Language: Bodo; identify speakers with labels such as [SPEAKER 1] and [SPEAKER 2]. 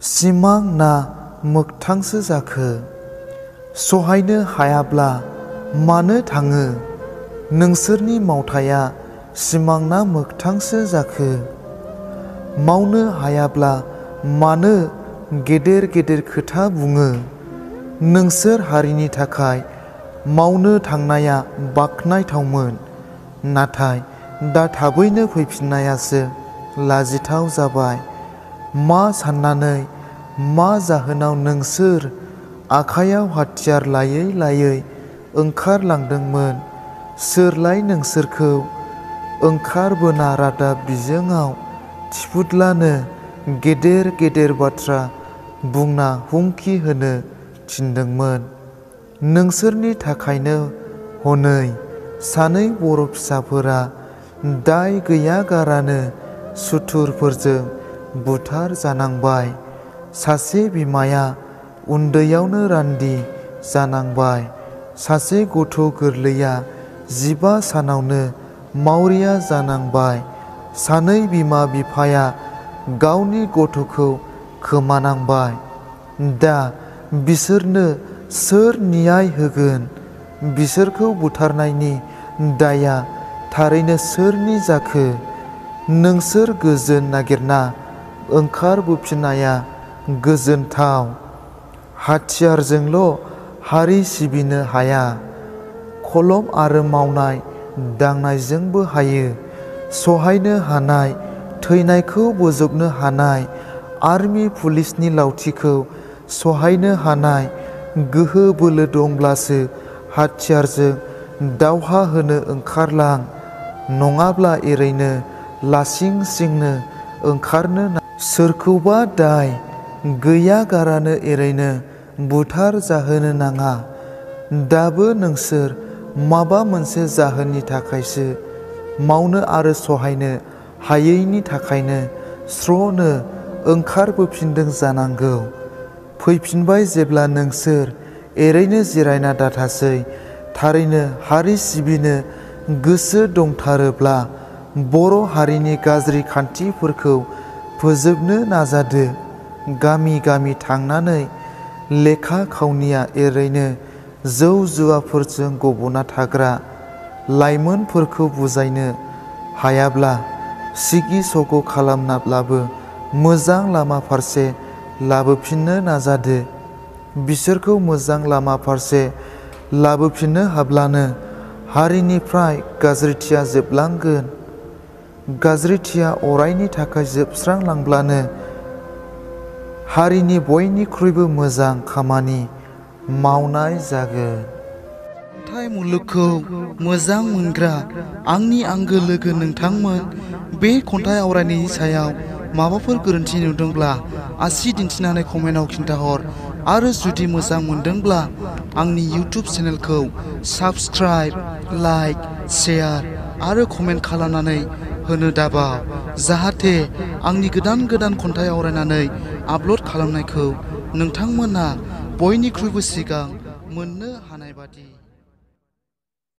[SPEAKER 1] सिमां ना मोगथांसो जाखो? सहायनो हायाब्ला मानो थाङो? नोंसोरनि मावथाया सिमां ना मोगथांसो जाखो? मावनो हायाब्ला मानो गेदेर गेदेर खोथा बुङो? नोंसोर हारिनि थाखाय मावनो थांनाया बाख्नायथावमोन, नाथाय दा थाबैनो फैफिननायासो लाजिथाव जाबाय। मा साननानै, मा जाहोनाव नोंसोर आखायाव हाथियार लायै लायै ओंखारलांदोंमोन? सोरलाय नोंसोरखौ ओंखारबोना रादाब बिजोङाव थिफुदलानो गेदेर गेदेर बाथ्रा बुंना हुमखि होनो थिनदोंमोन? नोंसोरनि थाखायनो हनै सानै बर' फिसाफोरा दाय गैयागारानो सुथुरफोरजों बुथार जानांबाय। सासे बिमाया उन्दैयावनो रान्दि जानांबाय। सासे गथ' गोरलैया 15 सानावनो मावरिया जानांबाय। सानै बिमा बिफाया गावनि गथ'खौ खोमानांबाय। दा बिसोरनो सोर न्याय होगोन? बिसोरखौ बुथारनायनि दायआ थारैनो सोरनि जाखो? नोंसोर गोजोन नागिरना ओंखारबोफिननाया गोजोनथाव। हाथियारजोंल' हारि सिबिनो हाया, खलम आरो मावनाय दांनायजोंबो हायो। सहायनो हानाय, थैनायखौ बोजबनो हानाय, आर्मि पुलिसनि लावथिखौ सहायनो हानाय गोहो बोलो दंब्लासो हाथियारजों दावहा होनो ओंखारलां, नङाब्ला एरैनो लासिं सिंनो ओंखारनो नाङा। सोरखौबा दाय गैयागारानो एरैनो बुथार जाहोनो नाङा। दाबो नोंसोर माबा मोनसे जाहोननि थाखायसो, मावनो आरो सहायनो हायैनि थाखायनो स्र'नो ओंखारबोफिनदों जानांगौ। फैफिनबाय जेब्ला नोंसोर एरैनो जिरायना दाथासै। थारैनो हारि सिबिनो गोसो दंथारोब्ला बर' हारिनि गाज्रि खान्थिफोरखौ फोजोबनो नाजादो। गामि गामि थांनानै लेखा खावनिया एरैनो जौ जुवाफोरजों गब'ना थाग्रा लाइमोनफोरखौ बुजायनो हायाब्ला सिगि सग' खालामनाब्लाबो मोजां लामा फारसे लाबोफिननो नाजादो। बिसोरखौ मोजां लामा फारसे लाबोफिननो हाब्लानो हारिनिफ्राय गाज्रिथिया जोबलांगोन। गाज्रिथिया अरायनि थाखाय जोबस्रांलांब्लानो हारिनि बयनिख्रुइबो मोजां खामानि मावनाय जागोन।
[SPEAKER 2] खन्थाइ मुलुगखौ मोजां मोनग्रा आंनि आंगो लोगो नोंथांमोन, बे खन्थाइ आवरायनायनि सायाव माबाफोर गोरोन्थि नुदोंब्ला आसि दिन्थिनानै कमेन्टआव खिन्थाहर। आरो जुदि मोजां मोनदोंब्ला आंनि इउटुब चेनेलखौ साबस्क्राइब, लाइक, शेयार आरो कमेन्ट खालामनानै होनो दाबाव, जाहाथे आंनि गोदान गोदान खन्थाइ आवरायनानै आपल'ड खालामनायखौ नोंथांमोना बयनिख्रुइबो सिगां मोननो हानाय बादि।